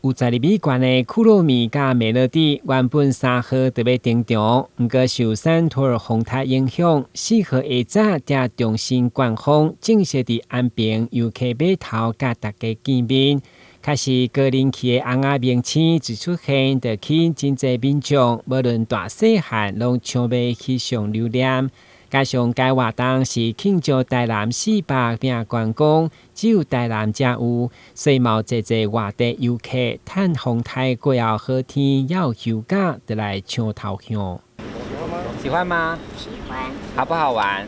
有12米懸的庫洛米佮美樂蒂，原本3號就欲登場，毋過受山托爾風颱影響，4號下早才重新灌風，正式佇安平遊客碼頭佮大家見面。確實高人氣的尪仔明星一出現，就吸引真濟民眾，無論大細漢，攏搶欲翕相留念。加上該活動是慶祝台南400餅關公，只有台南才有，所以嘛有濟濟外地遊客趁風颱過後好天，猶有休假，就來搶頭香。喜歡嗎？喜歡。好不好玩？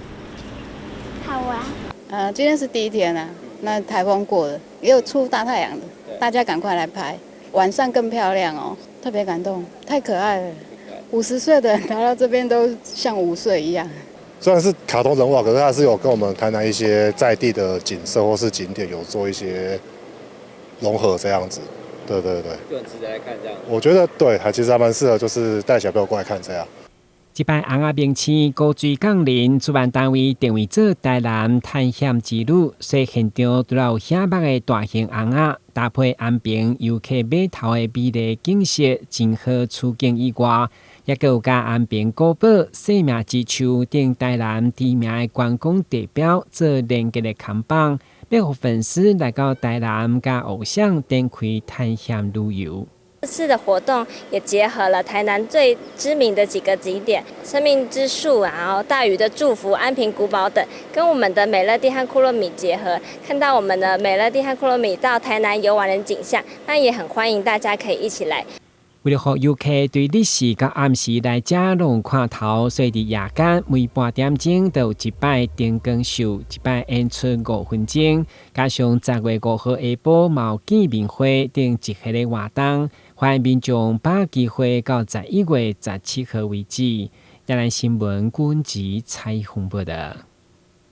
好玩。今天是第一天啊，那颱風過了，也有出大太陽的，大家趕快來拍，晚上更漂亮哦，特別感動，太可愛了。50歲的人來到這邊都像5歲一樣。雖然是卡通人物，可是它是有跟我們台南一些在地的景色或是景點有做一些融合，這樣子。對對對，就很值得來看這樣。我覺得對，還其實還蠻適合，就是帶小朋友過來看這樣。這擺尪仔明星古錐降臨，主辦單位定位做台南探險之旅，所以現場除了有醒目的大型尪仔，搭配安平遊客碼頭的美麗景色，真好取景以外，猶閣有佮安平古堡、生命之樹等台南知名的觀光地標做連結的看板，欲予粉絲來到台南，佮偶像展開探險旅遊。這次的活動也結合了台南最知名的幾個景點，生命之樹，然後大禹的祝福、安平古堡等，跟我們的美樂蒂和庫洛米結合，看到我們的美樂蒂和庫洛米到台南遊玩的景象，那也很歡迎大家可以一起來。為了予遊客對日時佮暗時來遮攏有看頭，所以佇夜間每半點鐘都有一擺燈光秀，一擺演出5分鐘，加上10月5號下晡嘛有見面會等一系列活動，歡迎民眾把握機會到11月17號為止。台南新聞君子採訪報道。